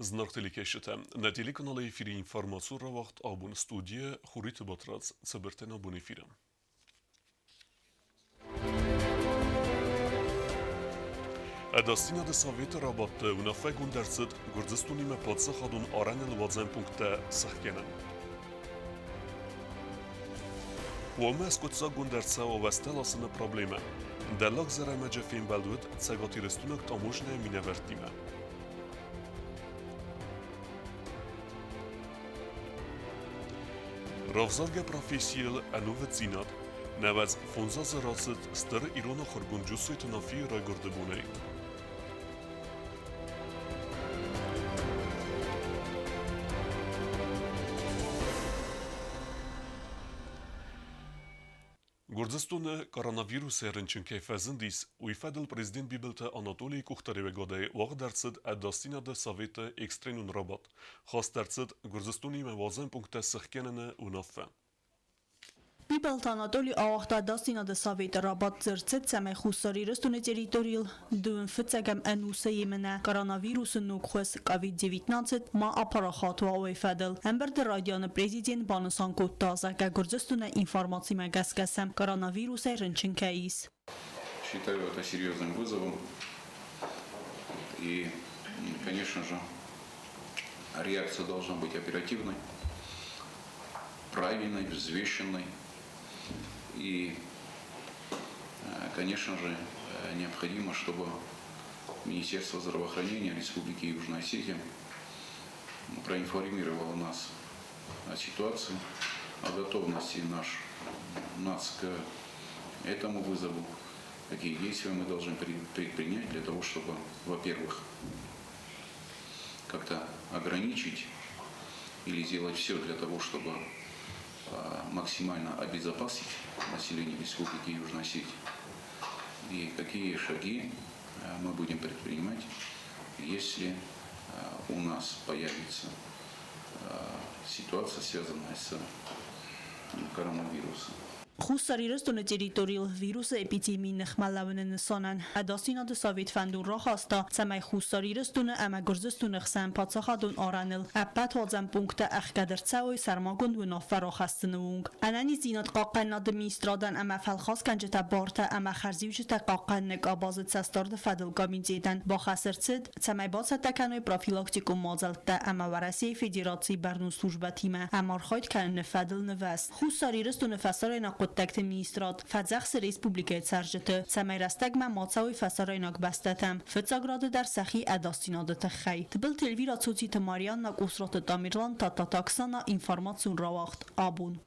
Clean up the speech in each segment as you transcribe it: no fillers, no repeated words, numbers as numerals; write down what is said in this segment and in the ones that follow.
Зынаргъ телекӕсджытӕ, нӕ телеканалы эфиры информацион рауагъд абон студийӕ Хуриты Батрадз Цыбыртӕн абон эфиры. Ӕдасдзинады советы рабадты уынаффӕгонд ӕрцыд Гуырдзыстонимӕ паддзахадон арӕныл уадзӕн пункттӕ сӕхгӕнын. Уомӕ скъуыддзаггонд ӕрцӕуа уӕзтӕ ласыны проблемӕ. Дӕллаг Зӕрӕмӕджы фембӕлд уыд цӕгатирыстойнаг таможнӕйы минӕвӕрттимӕ. Равзаргӕ профессийыл ӕнувыддзинад нӕуӕдз фондз азы рацыд стыр ирон ахуыргонд Джусойты Нафийы райгуырды бонӕй. Гуырдзыстоны коронавирусӕй рынчын кӕй фӕзындис, уый фӕдыл президент Бибылты Анатолийы къухдариуӕгадӕй уагъд ӕрцыд Ӕдасдзинады советы экстренон рабадт. Хаст ӕрцыд Гуырдзыстонимӕ уадзӕн пункттӕ сыхгӕныны уынаффӕ. Бибылты Анатоли ауагъта Ӕдасдзинады советы рабадт дзырд, цӕмӕй Хуссар Ирыстоны территорийыл дыууын фыццӕгӕм ӕнусы емынӕ коронавирусы ног хуыз COVID-19 ма апарахат уа, уый фӕдыл. Ӕмбырды райдианы президент банысан кодта, зӕгъгӕ, Гуырдзыстоны информацимӕ гӕсгӕ сӕм коронавирусӕй рынчын кӕй ис. Считаю это серьезным вызовом. И, конечно же, реакция должна быть оперативной, правильной, взвешенной. И, конечно же, необходимо, чтобы Министерство здравоохранения Республики Южная Осетия проинформировало нас о ситуации, о готовности нас к этому вызову, какие действия мы должны предпринять для того, чтобы, во-первых, как-то ограничить или сделать все для того, чтобы максимально обезопасить население Республики Южная Осетия, и какие шаги мы будем предпринимать, если у нас появится ситуация, связанная с коронавирусом. Хуссар Ирыстоны территорийыл вирусы эпидемийы ныхмӕ лӕууыны нысанӕн Ӕдасдзинады совет фӕндон рахаста, цӕмӕй Хуссар Ирыстоны ӕмӕ Гуырдзыстоны хсӕн паддзахадон арӕныл ӕппӕт уадзӕн пункттӕ ӕхгӕд ӕрцӕуой сӕрмагонд уынаффӕ рахӕссыны онг. Ӕнӕниздзинад хъахъхъӕнынады министрадӕн ӕмӕ фӕлхасгӕнджытӕ бартӕ ӕмӕ хӕрзиуджытӕ хъахъхъӕныны къабазы цӕстдарды фӕдыл комитетӕн бахӕс ӕрцыд, цӕмӕй бацӕттӕ кӕной профилактикон мадзӕлттӕ ӕмӕ Уӕрӕсейы Федерацийы бӕрнон службӕтимӕ ӕмархайд кӕныны фӕдыл нывӕзт. Хуссар Ирыстоны фӕсарӕйнаг хъуыддӕгты министрад фӕдзӕхсы республикӕйы цӕрджыты, цӕмӕй рӕстӕгмӕ ма цӕуой фӕсарӕйнаг бӕстӕтӕм, фыццаг рады дӕр сӕхи ӕдасдзинады тыххӕй. Тыбылты Эльвира Цоциты Марианна, Къусраты Тамерлан, Тадтаты Оксана, информацион рауагъд «Абон».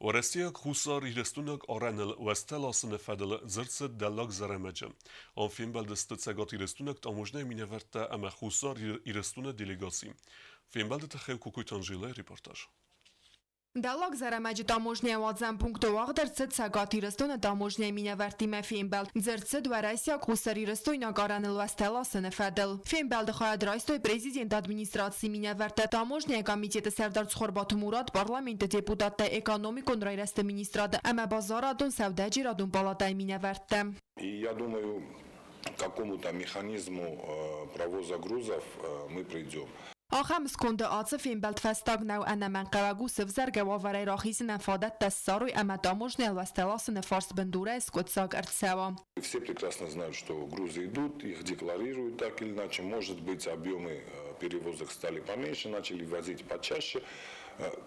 Уӕрӕсейаг хуссар-ирыстойнаг арӕныл уӕзтӕ ласыны фӕдыл дзырд цыд Дӕллаг Зӕрӕмӕджы. Ам фембӕлдысты цӕгатирыстойнаг таможнӕйы минӕвӕрттӕ ӕмӕ Хуссар Ирыстоны делегаци. Фембӕлды тыххӕй Кокойты Анжелӕйы репортаж. Дӕллаг Зӕрӕмӕджы таможнӕйы уадзӕн пункты уагъд ӕрцыд Цӕгат Ирыстоны таможнӕйы минӕвӕрттимӕ фембӕлд. Дзырд цыд уӕрӕсейаг хуссарирыстойнаг арӕныл уӕзтӕ ласыны фӕдыл. Фембӕлды хайад райстой президенты администрацийы минӕвӕрттӕ, таможнӕйы комитеты сӕрдар Цхуырбаты Мурат, парламенты депутаттӕ, экономикон райрӕзты министрады ӕмӕ базарадон сӕудӕджерадон палатӕйы минӕвӕрттӕ. И я думаю, к какому-то механизму провоза грузов мы придем. Ахӕм сконды ацы фембӕлд фӕстаг нӕу ӕнӕмӕнгхъӕуӕг у сывзӕргӕ уавӕрӕй рахизынӕн фадӕттӕ ссарой ӕмӕ таможнӕйы ластӕ ласыны фарст бындурӕй скъуыддзаг ӕрцӕуа. Все прекрасно знают, что грузы идут, их декларируют так или иначе. Может быть, объемы перевозок стали поменьше, начали возить почаще.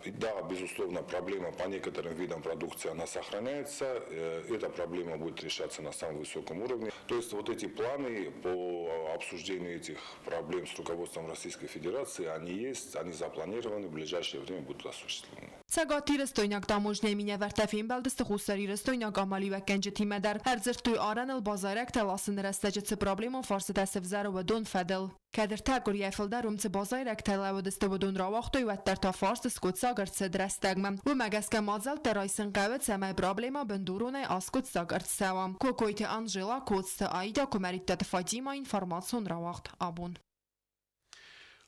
Да, безусловно, проблема по некоторым видам продукции, она сохраняется. Эта проблема будет решаться на самом высоком уровне. То есть вот эти планы по обсуждению этих проблем с руководством Российской Федерации, они есть, они запланированы, в ближайшее время будут осуществлены. Цӕгатирыстойнаг таможнӕйы минӕвӕрттӕ фембӕлдысты хуссарирыстойнаг амалиуӕггӕнджытимӕ дӕр. Ӕрдзырдтой арӕныл базайрӕгтӕ ласыны рӕстӕджы цы проблемон фарстытӕ сӕвзӕры, уыдон фӕдыл. Кӕд ӕртӕ къуырийӕ фылдӕр уым цы базайрӕгтӕ лӕууыдысты, уыдон рауагътой, уӕддӕр та фарст скъуыддзаг ӕрцыд рӕстӕгмӕ. Уымӕ гӕсгӕ мадзӕлттӕ райсын хъӕуы, цӕмӕй проблемӕ бындуронӕй аскъуыддзаг ӕрцӕуа. Кокойты Анжела, Коцты Аида, Куымӕридтаты Фатимӕ, информацион рауагъд абон.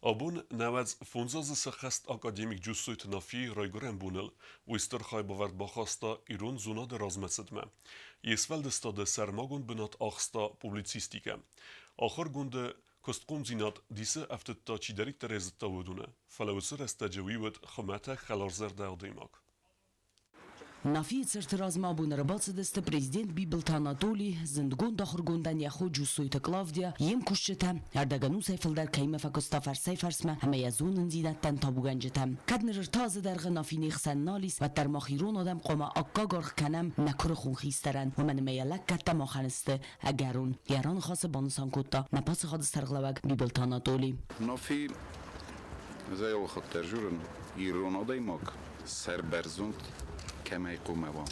Абон 95 азы сӕххӕст академик Джуссойты Нафийы райгуырӕн боныл уый стыр хайбавӕрд бахаста ирон зонады размӕцыдмӕ. Йе сфӕлдыстады сӕрмагонд бынат ахста публицистикӕ. Ахуыргонды. Куыстхъомдзинад дисы ӕфтыдта чидӕриддӕр ӕй зыдта, уыдоны, фӕлӕ уыцы рӕстӕджы уый уыд хуымӕтӕг хӕларзӕрдӕ адӕймаг. Нафийы цырты размӕ абон ӕрбацыдысты президент Бибылты Анатоли, зындгонд ахуыргондӕн йӕ хо Джусойты Клавдия, йе мкусджытӕ, ӕрдӕгӕнусӕй фылдӕр кӕимӕ фӕкуыста фӕрсӕй-фӕрсмӕ ӕмӕ йӕ зонындзинӕдтӕн табугӕнджытӕ. Кӕд ныр ӕртӕ азы дӕргъы Нафи не хсӕн нал ис, уӕддӕр мах ирон адӕм хъуамӕ аккаг аргъ кӕнӕм нӕ куырыхон хистӕрӕн, уымӕн ӕмӕ йӕ лӕггӕдтӕ махӕн сты ӕгӕрон. Йӕ раныхасы банысан кодта нӕ паддзахады сӕргълӕууӕг Бибылты Анатоли. Нафи зӕйалхатт журын ирон адӕймаг сӕрбӕрзонд кӕмӕй хъуамӕ уа.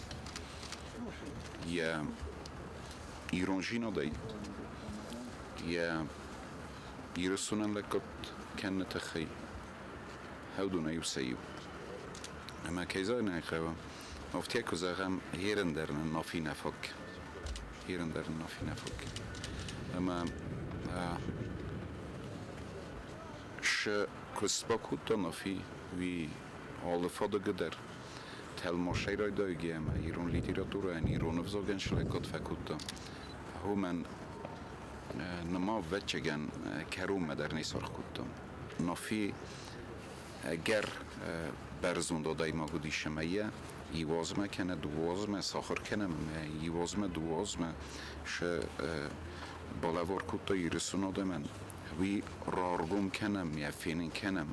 Йӕ ирондзинадӕй, йӕ Ирыстонӕн лӕггад кӕныны тыххӕй уыдонӕй у сӕ иу. Ӕмӕ кӕй зӕгъын ӕй хъӕуы, афтӕ куы зӕгъӕм, ерын дӕр нын Нафи нӕ фаг. Ерын дӕр нын Нафи нӕ фаг. Ӕмӕ шы куыст бакодта Нафи, уый алы фадыгы дӕр тӕлмацӕй райдайгӕ ӕмӕ ирон литературӕйӕн, ирон ӕвзагӕн слӕггад фӕкодта. Уымӕн ныма ӕвӕццӕгӕн кӕронмӕ дӕр не саргъ кодта. Нафи ӕгӕр бӕрзонд адӕймаг уыдис ӕмӕ йӕ иу азмӕ кӕнӕ дыууӕ азмӕ сахуыр кӕнӕм ӕмӕ иу азмӕ, дыууӕ азмӕ сӕ балӕвар кодта Ирыстоны адӕмӕн. Уый раргом кӕнӕм, йӕ фенын кӕнӕм.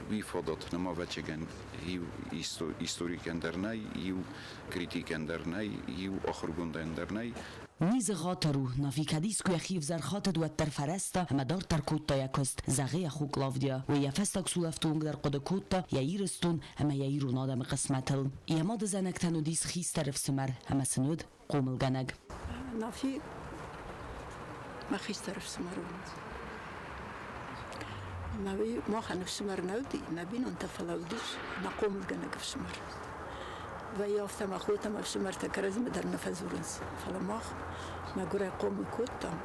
Уый фадат нӕм ӕвӕццӕгӕн иу историкӕн дӕр нӕй, иу критикӕн дӕр нӕй, иу ахуыргондӕн дӕр нӕй. Низы гъатыр у, Нафи кӕд искуы йӕхи ӕвзӕр хатыд, уӕддӕр фӕрӕзта ӕмӕ дарддӕр кодта йӕ куыст, зӕгъы йӕ хо Клавдия. Уый йӕ фӕстаг сулӕфты онг дӕр хъуыды кодта йӕ Ирыстон ӕмӕ йӕ ирон адӕмы хъысмӕтыл. Йӕ мады зӕнӕгтӕн уыдис хистӕр ӕфсымӕр ӕмӕ сын уыд хъомылгӕнӕг. Нафи мӕ хистӕр ӕфсымӕр у. Мӕ уый махӕн ӕфсымӕр нӕ уыди, нӕ бинонтӕ, фӕлӕ уыдис нӕ хъомылгӕнӕг ӕфсымӕр. Вӕййы афтӕ, мӕ хотӕ мӕ ӕфсымӕртӕ кӕрӕдзимӕ дӕр нӕ фӕдзурынц, фӕлӕ мах мӕгуырӕй хъомыл кодтам.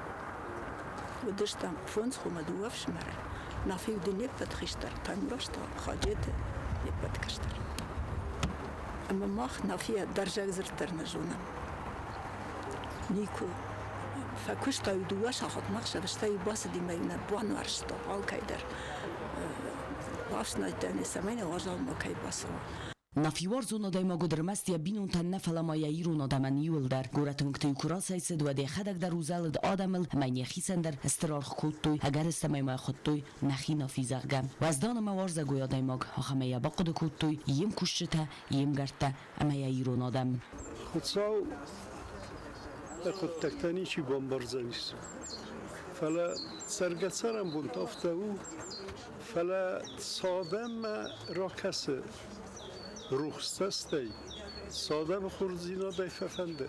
Уыдыстӕм фондз хомӕ дыууӕ ӕфсымӕры. Нафи уыди не ппӕт хистӕр, Таймураз та Хаджеты не ппӕт кӕстӕр. Ӕмӕ мах Нафийӕ дӕрзӕг дзырд дӕр нӕ зонӕм. Никуы. Фӕкуыста-иу дыууӕ сахатмӕ ӕхсӕвы, стӕй-иу бацыди мӕ-иу нӕ бануӕрста алкӕй дӕр. Бафснайдта нӕ, цӕмӕй нӕ уазалмӕ кӕй бацӕуа. Нафиуарзон адӕймаг уыд ӕрмӕст йӕ бинонтӕн нӕ, фӕлӕ ма йӕ ирон адӕмӕн иуылдӕр. Горӕты уынгты-иу куы рацӕйцыд, уӕд йӕхӕдӕг дӕр узӕлыд адӕмыл ӕмӕ йын йӕхицӕн дӕр стыр аргъ кодтой, ӕгӕрыстӕмӕй ма йӕ хуыдтой нӕхи Нафи, зӕгъгӕ. Уӕздан ӕмӕ уарзӕгой адӕймаг, ахӕмӕй йӕ бахъуыды кодтой йе мкусджытӕ, йе мгӕрттӕ ӕмӕ йӕ ирон адӕм. Хуыцау йӕ хъуыддӕгтӕ ничи бамбардзӕнис. Фӕлӕ цӕргӕ-цӕрӕнбонты афтӕ у, фӕлӕ цадӕммӕ ракӕсы рухс цӕстӕй, цадӕмы хорздзинадӕй фӕфӕнды.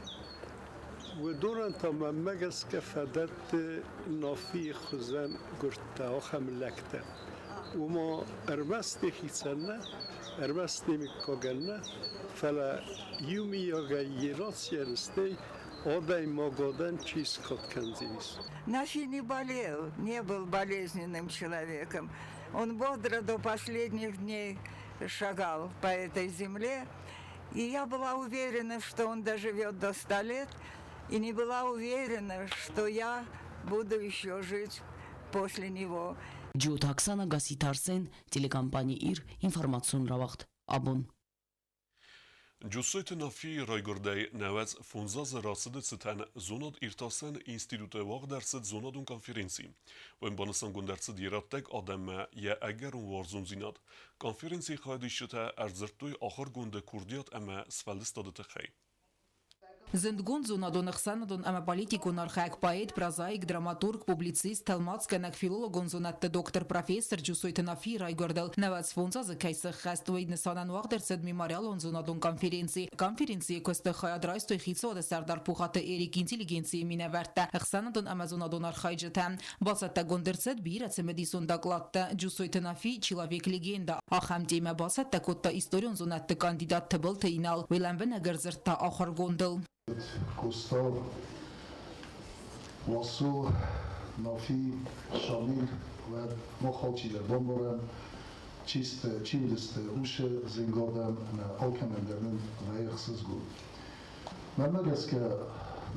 Уыдонӕн та мӕнмӕ гӕсгӕ фӕдӕтты Нафийы хуызӕн гуырдтӕ, ахӕм лӕгтӕ. Уымӕ ӕрмӕст йӕхицӕн нӕ, ӕрмӕст не мыггагӕн нӕ, фӕлӕ иумийагӕй йе нацийӕн, стӕй адӕймагадӕн чи скад кӕндзӕнис. Нафи не болел, не был болезненным человеком. Он бодро до последних дней шагал по этой земле. И я была уверена, что он доживет до 100 лет, и не была уверена, что я буду еще жить после него. Джиоты Оксана, Гасситы Арсен, телекомпани Ир, информацион рауагъд Абон. Джусойты Нафийы райгуырдӕй 95 азы рацыды цытӕн зонад-иртасӕн институты уагъд ӕрцыд зонадон конференци. Уым банысангонд ӕрцыд йе раттӕг адӕммӕ йӕ ӕгӕрон уарзондзинад. Конференцийы хайадисджытӕ ӕрдзырдтой ахуыргонды курдиат ӕмӕ сфӕлдыстады тыххӕй. Зындгонд зонадон, ӕхсӕнадон ӕмӕ политикон архайӕг, поэт, прозаик, драматург, публицист, тӕлмацгӕнӕг, филологон зонӕдты доктор, профессор Джусойты Нафийы райгуырдыл 95 азы кӕй сӕххӕст, уый нысанӕн уагъд ӕрцыд мемориалон зонадон конференци. Конференцийы куысты хайад райстой хицауады сӕрдар Пухаты Эрик, интеллигенцийы минӕвӕрттӕ, ӕхсӕнадон ӕмӕ зонадон архайджытӕ. Бацӕттӕгонд ӕрцыд бирӕ цымыдисон докладтӕ. Джусойты Нафи «Человек-легенда» ахӕм темӕ бацӕттӕ кодта историон зонӕдты кандидат Тыбылты Инал. Уый лӕмбынӕг ӕрдзырдта ахуыргондыл. Къоста, Васо, Нафи, Шамил, уӕд мах алчидӕр бамбарӕм, чи сты, чи уыдысты уыцы зынг адӕм ӕмӕ алкӕмӕн дӕр нын вӕййы ӕхсызгон. Мӕнмӕ гӕсгӕ,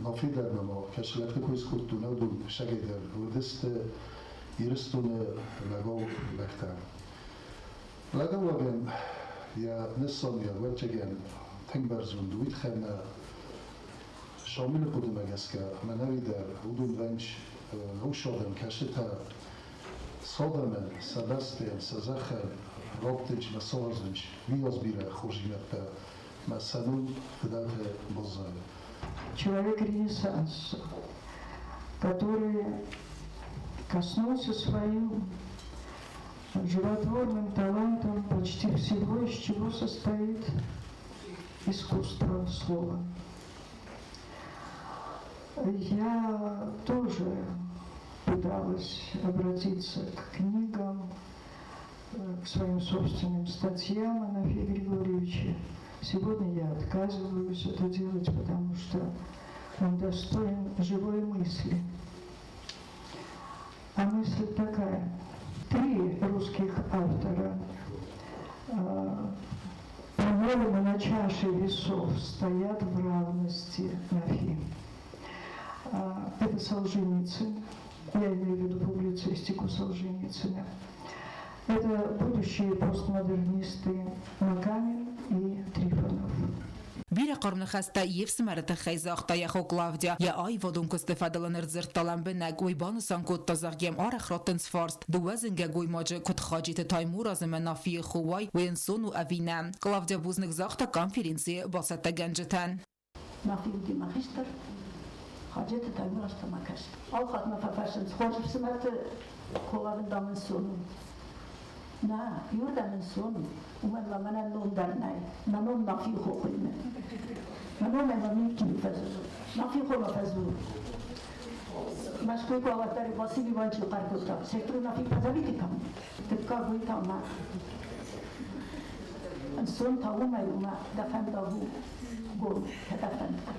Нафи дӕр нӕма кӕсӕлӕгты кой скодтон, уыдон сӕгӕй дӕр уыдысты. Ирыстоны лӕгау лӕгтӕ. Лӕгау лӕгӕн йӕ нысаниуӕг, ӕвӕццӕгӕн, тынг бӕрзонд у, уый тыххӕй ӕмӕ Шамилы хъуыдымӕ гӕсгӕ мӕнӕуи дӕр уыдон вӕййынц рухс адӕм, кӕцытӕ сӕ адӕмӕн, сӕ бӕстӕйӕн, сӕ зӕххӕн раттынц мӕ саразынц уыйас бирӕ хорздзинӕдтӕ мӕ сӕ ном фыдӕлтӕй баззайы. Человек Ренессанса, который коснулся своим животворным талантом почти всего, из чего состоит искусство слова. Я тоже пыталась обратиться к книгам, к своим собственным статьям о Нафии Григорьевиче. Сегодня я отказываюсь это делать, потому что он достоин живой мысли. А мысль такая. Три русских автора, по-моему, на чаше весов стоят в равности Нафи. Это Солженицын, я имею в виду публицистику Солженицына. Это будущие постмодернисты Маканин и Трифонов. Бирӕ хъарм ныхӕстӕ йе фсымӕры тыххӕй загъта йӕ хо Клавдя. Йӕ аивадон куысты фӕдыл ын ӕрдзырдта лӕмбынӕг. Уый банысан кодта, зӕгъгӕ, арӕх раттынц фарст, дыууӕ зынгӕ гоймаджы, куыд Хаджиты Таймураз ӕмӕ Нафийы хо уай, уый ӕнцон у ӕви нӕ. Клавдя бузныг загъта конференцийы бацӕттӕгӕнджытӕн. Нафи уыди мӕ хистӕр, Хаджеты Таймураз та мӕ кӕстӕр. Алхатт мӕ фӕфӕрсынц, хорз ӕфсымӕрты хо дам ӕнцон у. Нӕ, иуырдӕм ӕнцон у, уымӕн ӕмӕ мӕнӕн ном дӕр нӕй. Мӕ ном Нафийы хо хуыйны. Мӕ номӕй мӕм никуы фӕдзуры. Нафийы хомӕ фӕдзуры. Мӕскуыйы куы ауадтӕн, Василий Иванович хъӕр кодта: «Сестру Нафи позовите ко мне». Дыккаг уый та мӕ ӕнцон та уымӕй у, мӕ дӕ фӕндаг у гом, кӕдӕфӕнды дӕр.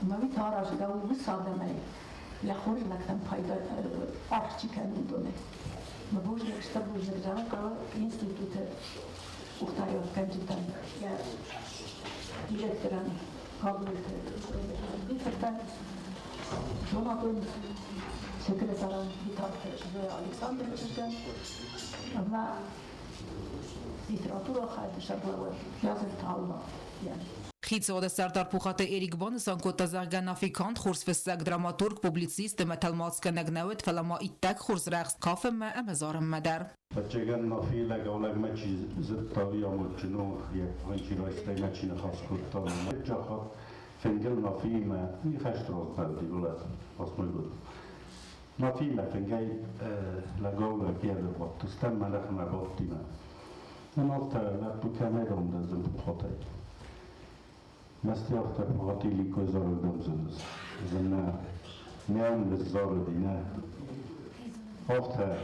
Ӕмӕ уый та аразгӕ у уыцы адӕмӕй, йӕ хорз лӕгтӕн пайда аргъ чи кӕны, уыдонӕй. Мӕ бузныг, стыр бузныг зӕгъын хъӕуы институты къухдариуӕггӕнджытӕн, йӕ директорӕн Гаглойты Роберт фыртӕн, зонадон секретарӕн Битарты Зоя Александры чызгӕн ӕмӕ литературон хайады сӕргълӕууӕг Язырты Аллайӕн. Хицауады сӕрдар Пухаты Эрик банысан кодта, зӕгъгӕ, Нафи канд хорз фыссӕг, драматург, публицист ӕмӕ тӕлмацгӕнӕг нӕ уыд, фӕлӕ ма иттӕг хорз рӕхст кафынмӕ ӕмӕ зарынмӕ дӕр. Ӕвӕццӕгӕн, Нафийы лӕгау-лӕгмӕ чи зыдта, уый амондджын у, йӕ къухын чи райста ӕмӕ чи ныхас кодта. Джахат фынгыл Нафиимӕ ныхӕсты раз уыди, восьмой год. Нафиимӕ фынгӕй лӕгау-лӕг йӕ бадтыстӕм, мӕ нӕхимӕ бадтимӕ. Ӕмӕ афтӕ лӕппу кӕмӕй рандӕдзын Пухатӕй. Мӕсти афтӕ Пухаты Иликой зарӕгдӕм зыныс. Зына, нӕм ныззарыди, нӕ. Афтӕ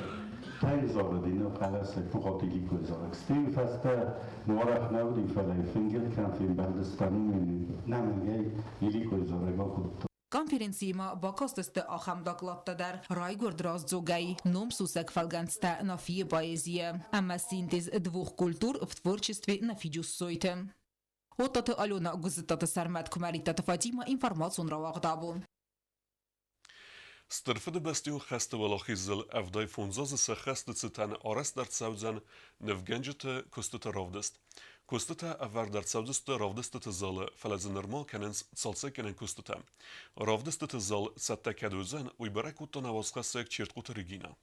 тынг зарыди, нӕ хъӕлӕсӕй Пухаты Иликой зарӕг. Стӕй фӕстӕ нуарӕх нӕ уыди, фӕлӕ фынгыл кӕм фембӕлдыстӕм, уым нӕмыгӕй Иликой зарӕг акодта. Конференцийы ма бакастысты ахӕм докладтӕ дӕр: «Райгуырд раздзогӕй», «Ном сусӕг фӕлгӕнцтӕ Нафийы поэзийы» ӕмӕ «Синтез двух культур в творчестве Нафи Джуссойты». Оттаты Алена, Гуызыттаты Сӕрмӕт, Куымӕридтаты Фатимӕ, информацион рауагъд абон. Стыр Фыдыбӕстӕйон хӕсты уӕлахизыл 75 азы сӕххӕсты цытӕн арӕзт ӕрцӕудзӕн нывгӕнджыты куыстыты равдыст. Куыстытӕ ӕвӕрд ӕрцӕудзысты равдыстыты залы, фӕлӕ дзы нырма кӕнынц цалцӕггӕнӕн куыстытӕ. Равдыстыты зал цӕттӕ кӕд уыдзӕн, уый бӕрӕг кодта нӕ уацхӕссӕг Чертхъоты Регинӕ.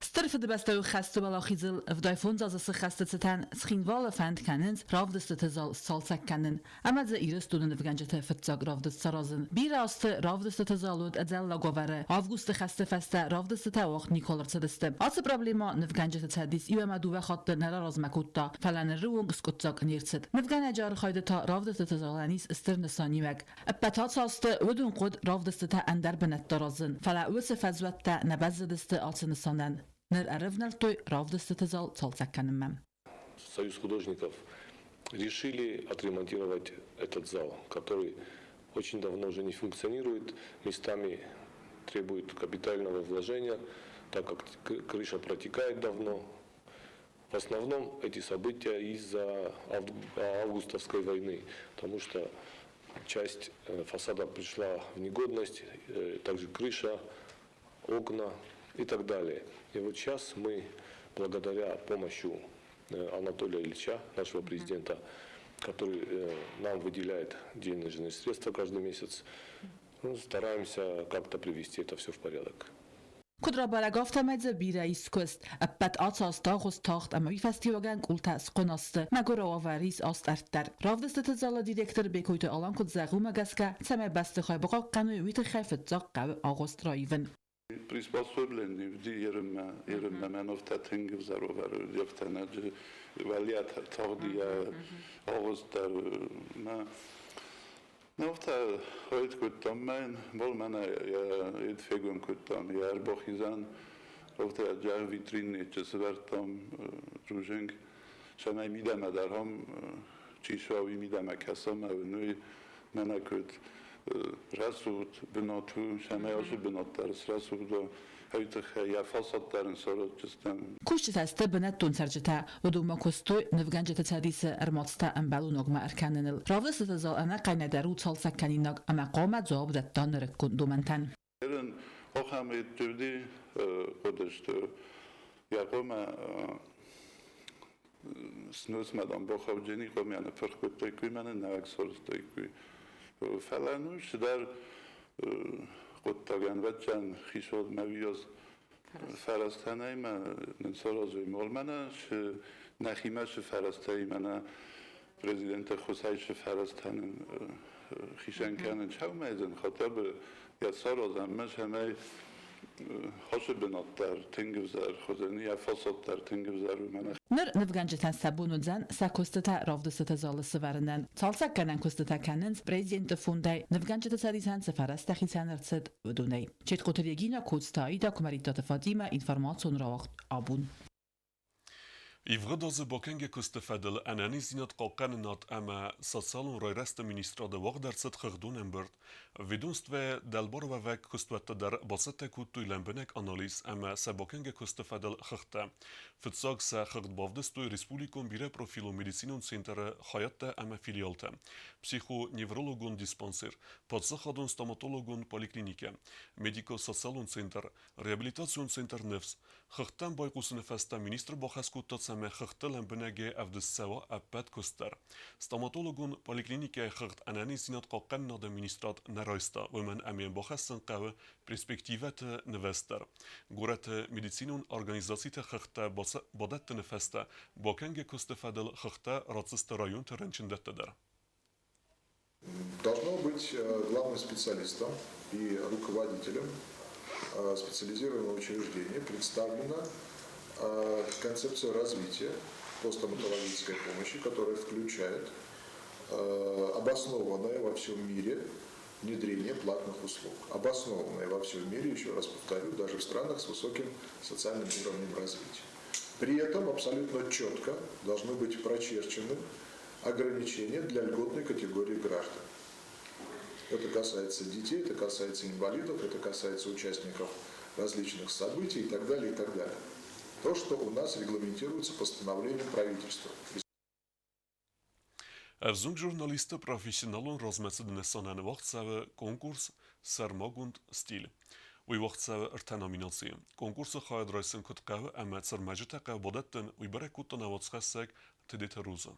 Стыр Фыдыбӕстӕйы хӕсты уӕлахизыл 75 азы сыххӕсты цытӕн Цхинвалы фӕнд кӕнынц равдыстыты зал сцалцӕг кӕнын ӕмӕ дзы Ирыстоны нывгӕнджыты фыццаг равдыст саразын. Бирӕ азты равдыстыты зал уыд ӕдзӕллаг уавӕры. Августы хӕсты фӕстӕ равдыстытӕ уагъд никуал ӕрцыдысты. Ацы проблемӕ нывгӕнджыты цӕдис иу ӕмӕ дыууӕ хатты нӕ раразмӕ кодта, фӕлӕ ныры онг скъуыддзаг не рцыд. Нывгӕнӕджы архайды та равдыстыты залӕн ис стыр нысаниуӕг. Ӕппӕт ацы азты уыдон хъуыд равдыстытӕ ӕндӕр бынӕтты аразын, фӕлӕ уыцы фӕзуӕттӕ нӕ бӕззыдысты ацы нысанӕн. Ныр ӕрӕвнӕлдтой равдыстыты зал цалцӕг кӕнынмӕ. Союз художников решили отремонтировать этот зал, который очень давно уже не функционирует, местами требует капитального вложения, так как крыша протекает давно. В основном эти события из-за августовской войны, потому что часть фасада пришла в негодность, также крыша. окна и так далее. И вот сейчас мы, благодаря помощи Анатолия Ильича, нашего президента, который нам выделяет денежные средства каждый месяц, ну, стараемся как-то привести это все в порядок. Куыд рабӕрӕг, афтӕмӕй дзы бирӕ ис куыст. Ӕппӕт ацы азты агъуыст тагъд ӕмӕ уый фӕстиуӕгӕн къултӕ схъуына сты. Мӕгуыры уавӕр ис астӕрд дӕр. Равдыстыты залы директор Бекойты Алан куыд зӕгъы, уымӕ гӕсгӕ, цӕмӕй бӕстыхай бахъахъхъӕной, уый тыххӕй фыццаг хъӕуы агъуыст раивын. Приспособлен уыди ерынмӕ, ерынмӕ мӕн афтӕ тынг ӕвзӕр уавӕр уыди, афтӕ нӕ уӕлиа тагъд йӕ агъуыст дӕр мӕ Афтӕ хойд кодтам мӕн, бол мӕнӕ йӕ фегом кодтам, йӕ ӕрбахизӕн, афтӕ джаг витриннечы сывӕрдтам рузынг, цӕмӕй мидӕмӕ дӕр ам чи суа, уый мидӕмӕ кӕса мӕ уыной, мӕнӕ куыд рӕсугъд бынат у, цӕмӕй ацы бынат дӕр срӕсугъд уа. Уый тыххӕй йӕ фасад дӕр ын саразджыстӕм. Кусджытӕ сты бынӕттон цӕрджытӕ. Уыдонмӕ куыстой нывгӕнджыты цӕдисы ӕрмадзтӕ ӕмбӕлоногмӕ ӕркӕныныл. Равдыстыты зал ӕнӕхъӕнӕй дӕр у цалцӕгкӕнинаг ӕмӕ хъуамӕ дзуапп дӕтта нырыккон домӕнтӕн. Ерын ахӕм еттевди хъуыдысты. Йӕ хъуамӕ сносмӕ дам бахауджени хъуамӕ ныппырх кодтаиккой, мӕнӕ нӕуӕг сарӕзтаиккой. Фӕлӕ ну цыдӕр хъуыддагӕн вӕццӕн хицауадмӕ уыйас фӕрӕзтӕ нӕй мӕ нын саразой мол мӕнӕ цы нӕхимӕ цы фӕрӕзтӕ и мӕнӕ президенты ӕххуысӕй цы фӕрӕзтӕ нын хицӕн кӕнын сӕумӕйдзӕн хотя бы йӕ саразӕм мӕ цӕмӕй хосы бынат дӕр тынг ӕвзӕр хуызӕн йӕ фасад дӕр тынг ӕвзӕр у мӕнӕ. Ныр нывгӕнджытӕн сӕ бон уыдзӕн сӕ куыстытӕ равдыстыты залы сывӕрынӕн. Цалцӕггӕнӕн куыстытӕ кӕнынц президенты фондӕй, нывгӕнджыты цӕдисӕн цы фӕрӕзтӕ хицӕн ӕрцыд, уыдонӕй. Четкоты Регина, Коцты Аида, Куымӕридтаты Фатимӕ, информацион рауагъд абон. Ивгъуыд азы бакӕнгӕ куысты фӕдыл ӕнӕниздзинад хъахъхъӕнынад ӕмӕ социалон райрӕзты министрады уагъд ӕрцыд хыгъдон ӕмбырд. Ведомствӕйы дӕлбаруӕвӕг куыстуӕттӕ дӕр бацӕттӕ кодтой лӕмбынӕг анализ ӕмӕ сӕ бакӕнгӕ куысты фӕдыл хыгъдтӕ. Фыццаг сӕ хыгъд бавдыстой республикон бирӕпрофилон медицинон центры хайадтӕ ӕмӕ филиалтӕ, психоневрологон диспансер, паддзахадон стоматологон поликлиникӕ, медико-социалон центр, реабилитацион центр «Ныфс», Хыгъдтӕм байхъусыны фӕстӕ министр бахӕс кодта, цӕмӕй хыгъдты лӕмбынӕгӕй ӕвдыст цӕуа ӕппӕт куыст дӕр. Стоматологон поликлиникӕйы хыгъд ӕнӕниздзинад хъахъхъӕнынады министрад нӕ райста, уымӕн ӕмӕ йын бахӕссын хъӕуы перспективӕты нывӕзт дӕр. Горӕты медицинон организациты хыгъдтӕ бадӕттыны фӕстӕ бакӕнгӕ куысты фӕдыл хыгъдтӕ ратдзысты районты рынчындӕтты дӕр. Должно быть главным специалистом и руководителем специализированного учреждения представлена концепция развития по стоматологической помощи, которая включает обоснованное во всем мире внедрение платных услуг. Обоснованное во всем мире, еще раз повторю, даже в странах с высоким социальным уровнем развития. При этом абсолютно четко должны быть прочерчены ограничения для льготной категории граждан. Это касается детей, это касается инвалидов, это касается участников различных событий и так далее, и так далее. То, что у нас регламентируется постановлением правительства. Ӕвзонг журналистты профессионалон размӕцыды нысанӕн уагъд цӕуы конкурс «Сӕрмагонд стиль». Уый уагъд цӕуы ӕртӕ номинацийы. Конкурсы хайад райсын куыд хъӕуы ӕмӕ цы рмӕджытӕ хъӕуы бадӕттын, уый бӕрӕг кодта нӕ уацхӕссӕг Тедеты Роза.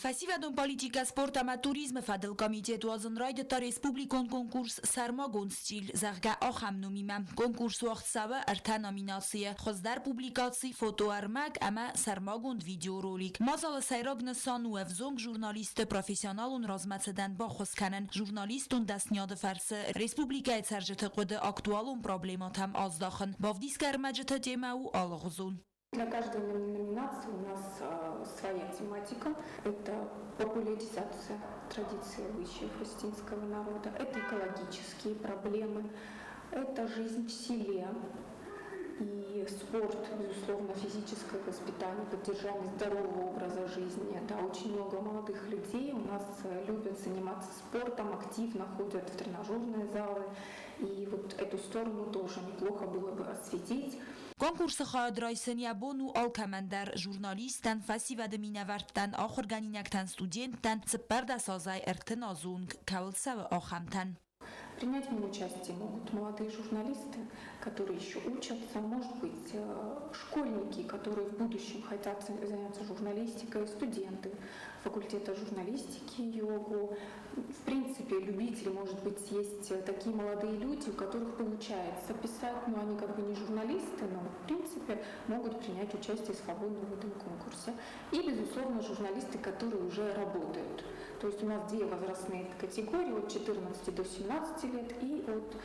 Фӕсивӕдон политикӕ, спорт ӕмӕ туризмы фӕдыл комитет уадзын райдыдта республикон конкурс «Сӕрмагонд стиль», зӕгъгӕ, ахӕм номимӕ. Конкурс уагъд цӕуы ӕртӕ номинацийы: хуыздӕр публикаци, фотоӕрмӕг ӕмӕ сӕрмагонд видеоролик. Мадзалы сӕйраг нысан у ӕвзонг журналистты профессионалон размӕцыдӕн баххуыс кӕнын, журналистон дӕсныйады фӕрцы республикӕйы цӕрджыты хъуыды актуалон проблемӕтӕм аздахын. Бавдисгӕ ӕрмӕджыты темӕ у алыгъуызон. Для каждой номинации у нас своя тематика. Это популяризация традиции обычаев осетинского народа, это экологические проблемы, это жизнь в селе и спорт, безусловно, физическое воспитание, поддержание здорового образа жизни. Да, очень много молодых людей у нас любят заниматься спортом, активно ходят в тренажерные залы. И вот эту сторону тоже неплохо было бы осветить. Конкурсы хайад райсын йӕ бон у алкӕмӕн дӕр: журналисттӕн, фӕсивӕды минӕвӕрттӕн, ахуыргӕнинӕгтӕн, студенттӕн, 14 азӕй 30 азы онг кӕуыл цӕуы, ахӕмтӕн. Принять в нем участие могут молодые журналисты, которые еще учатся, может быть, школьники, которые в будущем хотят заняться журналистикой, студенты факультета журналистики йогу. В принципе, любители, может быть, есть такие молодые люди, у которых получается писать, но они как бы не журналисты, но в принципе могут принять участие свободно в этом конкурсе. И, безусловно, журналисты, которые уже работают. То есть у нас две возрастные категории, от 14 до 17 лет и от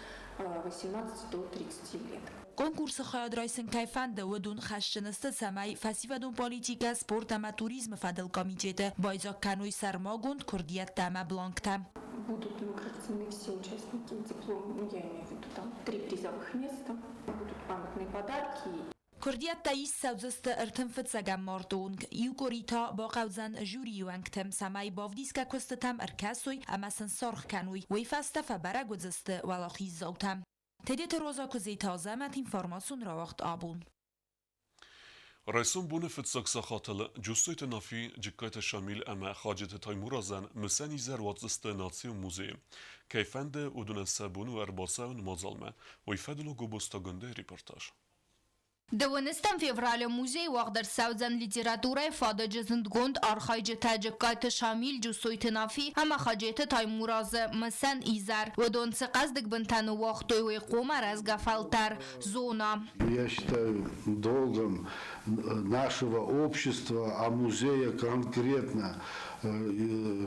18 до 30 лет. Конкурсы хайад райсын кӕй фӕнды, уыдон хӕсджын сты, цӕмӕй фӕсивӕдон политикӕ, спорт ӕмӕ туризмы фӕдыл комитеты байдзаг кӕной сӕрмагонд куырдиӕттӕ ӕмӕ бланктӕ. Будут награждены все участники диплом, ну, я имею в виду там три призовых места, будут памятные подарки. Куырдиӕттӕ ист цӕудзысты 31 марты онг. Иу къуыри та бахъӕудзӕн жюрийы уӕнгтӕм, цӕмӕй бавдисгӕ куыстытӕм ӕркӕсой ӕмӕ сын саргъ кӕной. Уый фӕстӕ фӕбӕрӕг уыдзысты уӕлахиздзаутӕ. Тедеты Роза, Куыдзиты Азӕмӕт, информацион рауагъд «Абон». Райсом боны фыццаг сахатыл Джуссойты Нафи, Джыккайты Шамил ӕмӕ Хаджеты Таймуразӕн мысӕн изӕр уадздзысты Национ музейы. Кӕй фӕнды, уыдонӕн сӕ бон у ӕрбацӕуын мадзалмӕ. Уый фӕдыл у Гобозты репортаж. 12 февралы музейы уагъд ӕрцӕудзӕн литературӕйы фадыджы зындгонд архайджытӕ Джыккайты Шамил, Джусойты Нафи ӕмӕ Хаджеты Таймуразы мысӕн изӕр. Уыдон цы хъӕздыг бынтӕ ныууагътой, уый хъом аразгӕ фӕлтӕр зона. Я считаю долгом нашего общества, а музея конкретно,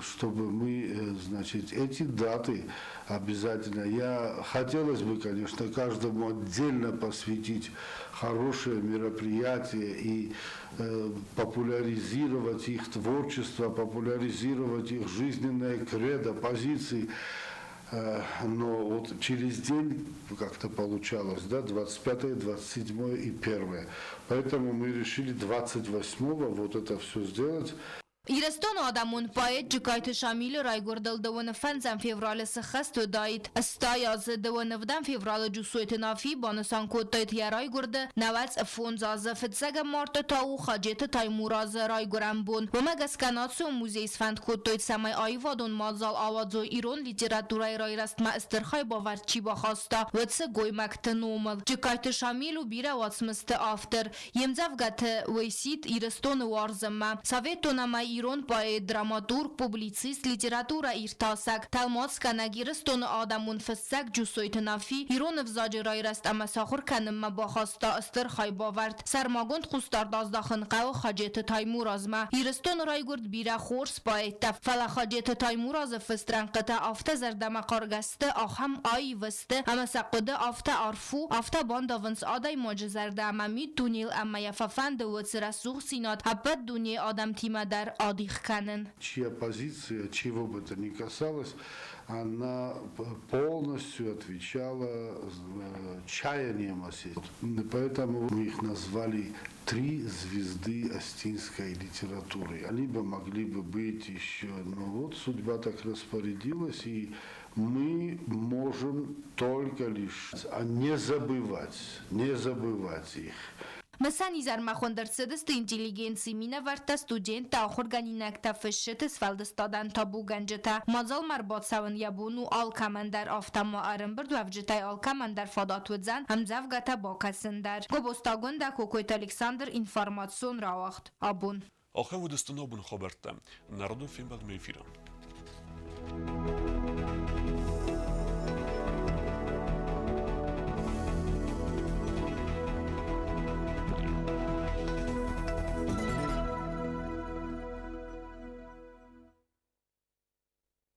чтобы мы, значит, эти даты обязательно. Я хотелось бы, конечно, каждому отдельно посвятить хорошее мероприятие и популяризировать их творчество, популяризировать их жизненное кредо, позиции. Но вот через день как-то получалось, да, 25, 27 и 1. Поэтому мы решили 28-го вот это все сделать. Ирыстоны адӕмон поэт Джыккайты Шамилы райгуырдыл 25 февралы сыххӕст уыдаид 80 азы. 27 февралы Джусойты Нафи банысан кодтаид йӕ райгуырды 95 азы. 1 марты та у Хаджеты Таймуразы райгуырӕн бон. Уымӕ гӕсгӕ Национ музей сфӕнд кодтой, цӕмӕй аивадон мадзал ауадзой, ирон литературӕйы райрӕзтмӕ стыр хайбавӕрд чи бахаста, уыцы гоймӕгты номыл. Джыккайты Шамил у бирӕ уацмысты автор. Йе мдзӕвгӕты уый сидт Ирыстоны уарзынмӕ. Цӕвиттон ӕмӕ ирон поэт, драматург, публицист, литературӕ иртасӕг, тӕлмацгӕнӕг, Ирыстоны адӕмон фыссӕг Джусойты Нафи ирон ӕвзаджы райрӕзт ӕмӕ сахуыр кӕнынмӕ бахаста стыр хайбавӕрд. Сӕрмагонд хъусдард аздахын хъӕуы Хаджеты Таймуразмӕ. Ирыстоны райгуырд бирӕ хорз поэттӕ, фӕлӕ Хаджеты Таймуразы фыст рӕнхъытӕ афтӕ зӕрдӕмӕхъаргӕ сты, ахӕм аив сты, ӕмӕ сӕ хъуыды афтӕ арф у, афтӕ бандавынц адӕймаджы зӕрдӕ ӕмӕ миддунейыл ӕмӕ йӕ фӕфӕнды уыцы рӕсугъддзинад ӕппӕт дунейы адӕмтимӕ дӕр адих кӕнын. Чья позиция, чего бы то ни касалось, она полностью отвечала чаяниям осетин. Поэтому мы их назвали «Три звезды осетинской литературы». Они бы могли бы быть еще, но вот судьба так распорядилась, и мы можем только лишь не забывать, не забывать их. Мысӕн изӕрмӕ хуынд ӕрцыдысты интеллигенцийы минӕвӕрттӕ, студенттӕ, ахуыргӕнинӕгтӕ, фысджыты сфӕлдыстадӕн табугӕнджытӕ. Мадзалмӕ ӕрбацӕуын йӕ бон у алкӕмӕн дӕр, афтӕ ма ӕрӕмбырдуӕвджытӕй алкӕмӕн дӕр фадат уыдзӕн ӕмдзӕвгӕтӕ бакӕсын дӕр. Гобозты Агуындӕ, Кокойты Александр, информацион рауагъд «Абон». Ахӕм уыдысты ногбон хабӕрттӕ. Народон фембӕлдмӕ эфиры.